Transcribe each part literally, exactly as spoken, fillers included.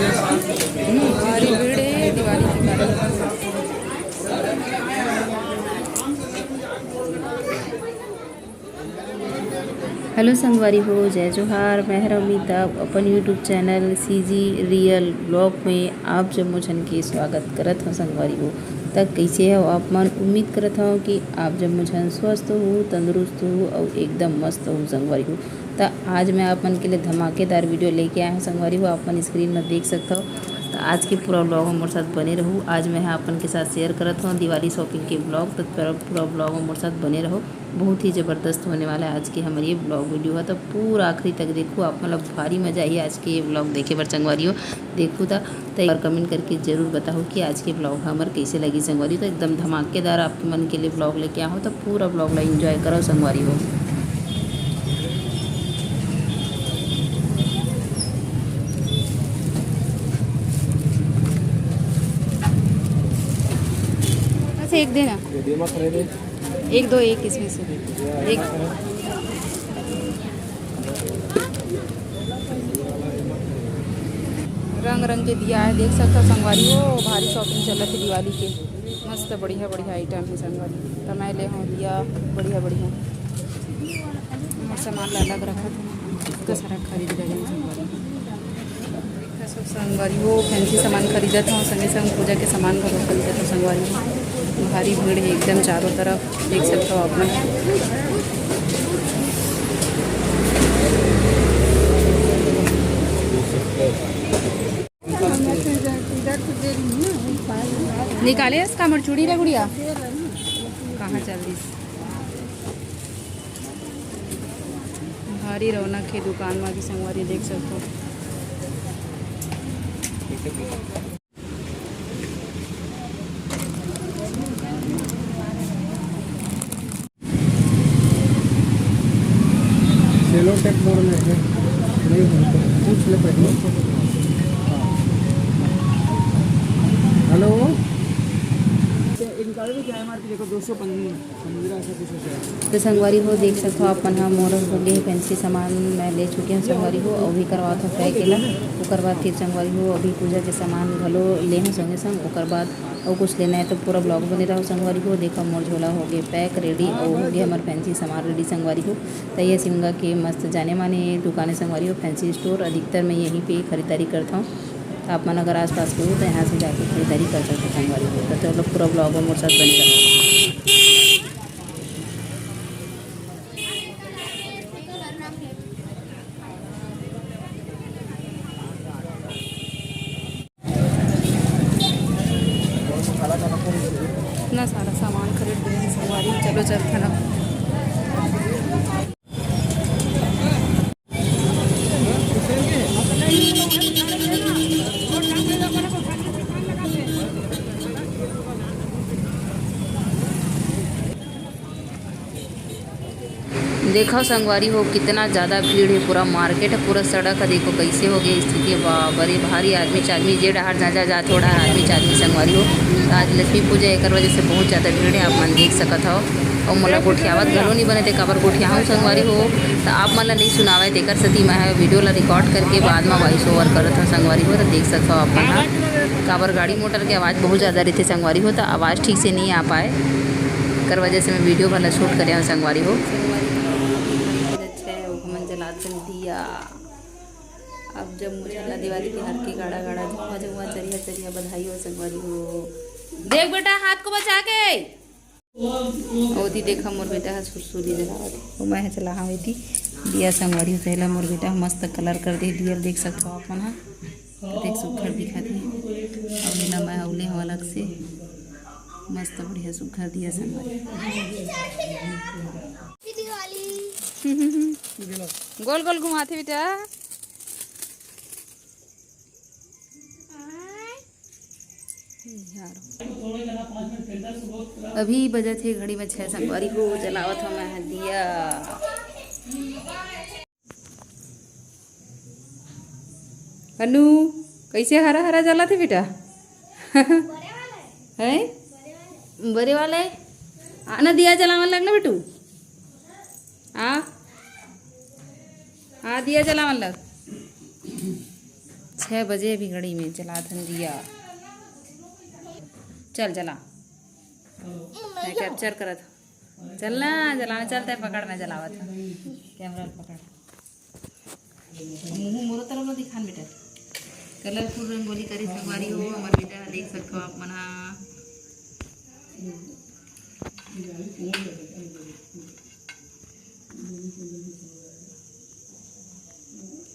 भारी भीड़ है दिवाली के कारण। हेलो संगवारी हो, जय जोहार। मैं हर अमिताभ अपन YouTube channel CG real blog में आप जम्मो झन के स्वागत करत हव संगवारी हो। त कइसे हव आप मन? उम्मीद करत हव कि आप जम्मो झन स्वस्थ हो, तंदुरुस्त हो अउ एकदम मस्त हो संगवारी हो। त आज मैं आप मन के लिए धमाकेदार वीडियो लेके आए हव संगवारी हो। आप मन स्क्रीन में देख सकत हव। त आज के पूरा ब्लॉग में मोर साथ बने रहू। आज मैं ह आप मन के साथ शेयर करत हव दिवाली शॉपिंग के ब्लॉग। त पूरा, पूरा ब्लॉग में मोर साथ बने रहो, बहुत ही ज़बरदस्त होने वाला है आज के हमर ये ब्लॉग वीडियो ह। तो पूरा आखिरी तक देखो, आप मन ला भारी मजा आही आज के ये ब्लॉग देखे बर संगवारी हो। देखो त, त एक बार कमेंट करके जरूर बताओ कि आज के ब्लॉग हमर कैसे लगी संगवारी हो। तो एकदम धमाकेदार आप मन के लिए ब्लॉग लेके आए हव, तो पूरा ब्लॉग ला एंजॉय करो संगवारी हो। बस एक देना। एक दो, एक इसमें से एक। रंग रंग के दिया है, देख सकता संगवारी हो, भारी शॉपिंग चलत है दिवाली के। मस्त बढ़िया बढ़िया आइटम है संगवारी, तो मैं ले हूँ दिया बढ़िया बढ़िया। और सामान ला अलग रखत हूँ, इतना सारा खरीद रहे हैं संगवारी। सब संगवारी हो, फैंसी सामान खरीदत हव, संगे संग पूजा के सामान घलो खरीदत हव संगवारी हो। भारी भीड़ हे एकदम चारों तरफ, देख सकत हव आप मन। निकाले इसका हमर चूड़ी ला गुड़िया, कहाँ चल दिस? भारी रौनक हे दुकान म भी संगवारी, देख सकथव। सेलो टेक मोड़ में है, नहीं होता, पूछ ले पहले। हेलो। इनका भी क्या एमआरपी देखो, दो सौ पन्द्रह। तो संगवारी हो, देख सकथव आप मन ह, मोर हो गे फैंसी सामान मैं ले चुके हव संगवारी हो, अउ भी करवात हव पैक एला। ओकर बाद फिर संगवारी हो, अभी पूजा के सामान घलो ले हव संगे संग। ओकर बाद अउ कुछ लेना है तो पूरा ब्लॉग बने रहो संगवारी हो। देखो मोर झोला हो गे पैक रेडी, अउ हो गे हमर फैंसी सामान रेडी संगवारी हो। त ये शिमगा के मस्त जाने माने दुकान है संगवारी हो, फैंसी स्टोर। अधिकतर मैं यहीं पे खरीदारी करता हूँ। तो आप मन अगर आसपास के हो तो यहाँ से जाके खरीदारी कर सकते हो संगवारी हो। तो चलो पूरा ब्लॉग में मोर साथ बने रहो। इतना सारा सामान खरीद लिए हैं संगवारी, चलो चलते हैं अब। देखो संगवारी हो, कितना ज्यादा भीड़ है, पूरा मार्केट है, पूरा सड़क है। देखो कैसे हो गई स्थिति, बाप रे, भारी आदमी च आदमी, जे डहार जा जा जात हो, डहार आदमी च आदमी संगवारी हो। तो आज लक्ष्मी पूजा, एकर वजह से बहुत ज्यादा भीड़ है, आप मन देख सकत हो। और मोला गोठियावत घलो नहीं बने थे, काबर गोठियाहूँ संगवारी हो। तो आप मन ला नहीं सुनावे, तेकर सेती मैं ह वीडियो ला रिकॉर्ड करके बाद में वॉइस ओवर करत हूँ संगवारी हो। तो देख सकत हो आप मन ह, काबर गाड़ी मोटर के आवाज बहुत ज्यादा रहिथे संगवारी हो, तो आवाज ठीक से नहीं आ पाए, एकर वजह से मैं वीडियो भला शूट करे हूँ संगवारी हो। अच्छा है, वो हमन जलात हन दिया। अब जब मुझे ला दिवाली के हर के गाड़ा गाड़ा, झुआ झुआ, चरिया चरिया, बधाई हो संगवारी हो। देख बेटा, हाथ को बचा के। ओती देखा, मोर बेटा ह सुरसुली जलावत हे, ओ मैं ह चलाहा एती दिया संगवारी हो। तेला मोर बेटा ह मस्त कलर कर दे दिया, देख सकथव आप मन ह, कतेक सुग्घर दिखत हे। अउ एला मैं अउले हव अलग से, मस्त बढ़िया सुग्घर दिया संगवारी। गोल गोल घुमाथे बेटा। अभी बजत हे घड़ी में छह संगवारी हो, जलावत हव मैं ह दिया। अनु, कैसे हरा हरा जलत हे बेटा? हैं? बरे वाला है? आना दिया जलावन लगना बेटू। आ, आ दिया जलावन लग। छह बजे अभी घड़ी में जलात हन दिया। चल जला, मैं कैप्चर करत हूँ। चल ना, जलाना चलते, पकड़, मैं जलावत हूँ। कैमरा पकड़। मुंह मोरो तरफ ला दिखान बेटा। कलरफुल रंगोली करे संगवारी हो हमर बेटा, देख सकथो आप मन हा।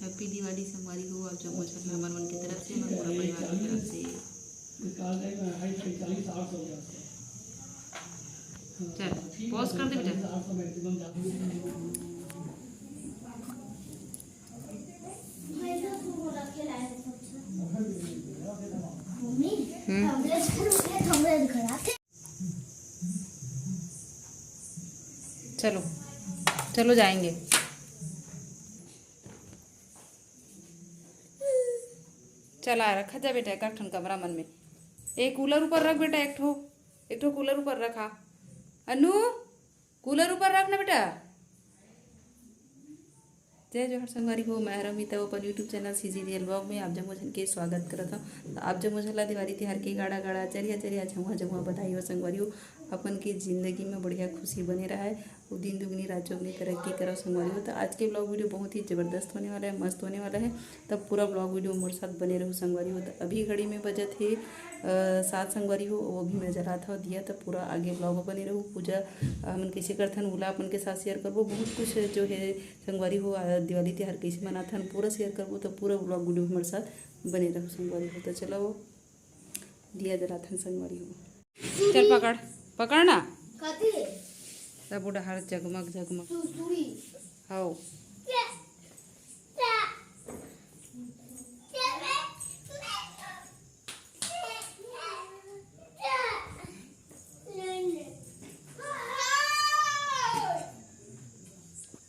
हैप्पी दिवाली संगवारी हो, आप जम्मो झन ला हमर मन के तरफ से, हमर पूरा परिवार के तरफ से। चल, पॉज कर दे बेटा। हम्म। चलो, चलो जाएंगे। चला रखा जा बेटा, एक ठन कमरा मन में। ए, कूलर ऊपर रख बेटा, एक ठो, एक ठो कूलर ऊपर रखा। अनु, कूलर ऊपर रख ना बेटा। जय जोहार संगवारी हो, मैं हरमिता अपन YouTube channel CG real blog में आप जम्मो झन के स्वागत करत हूँ। तो आप जम्मो झन ला दिवाली तिहार के गाड़ा गाड़ा, चरिया चरिया, झमुआ झमुआ बधाई हो संगवारी हो। अपन के जिंदगी में बढ़िया खुशी बने रहे, वो दिन दुगनी रात चौगनी तरक्की करो संगवारी हो। तो आज के ब्लॉग वीडियो बहुत ही जबरदस्त होने वाला है, मस्त होने वाला है। तब पूरा ब्लॉग वीडियो मोर साथ बने रहो संगवारी हो। तो अभी घड़ी में बजत हे अ, सात संगवारी हो, वो भी मैं जलात हव दिया। तो पूरा आगे ब्लॉग बने रहो। पूजा हमन कैसे करथन, ओला अपन के साथ शेयर करबो। बहुत कुछ जो है संगवारी हो, आ, दिवाली तिहार कैसे मनाथन, पूरा शेयर करबो। तो पूरा ब्लॉग वीडियो हमारे साथ बने रहो संगवारी हो। तो चलो, दिया जलाथन संगवारी हो। चल पकड़, पकड़ ना। कथी? सब डहर जगमग जगमग। सुरसुरी। हव।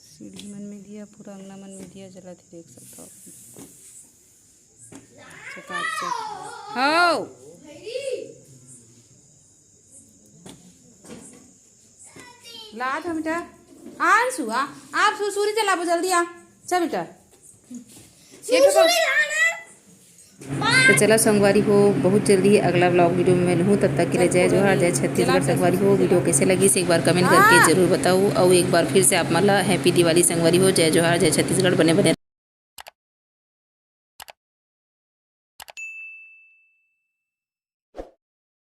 सीढ़ी मन में दिया, पूरा अंगना मन में दिया जलत हे, देख सकथव आप। चकाचक। हव। ला था बेटा। आ अंशु, आ, आप सुरसुरी जलाबो जल्दी आ। चल बेटा। ये तो तो चला संगवारी हो, बहुत जल्दी अगला ब्लॉग वीडियो में मिलहूँ। तब तक के लिए जय जोहार, जय छत्तीसगढ़। संगवारी हो, वीडियो कैसे लगिस एक बार कमेंट करके जरूर बताओ, और एक बार फिर से आप मन ला हैप्पी दिवाली संगवारी हो। जय जोहार, जय छत्तीसगढ़, बने बने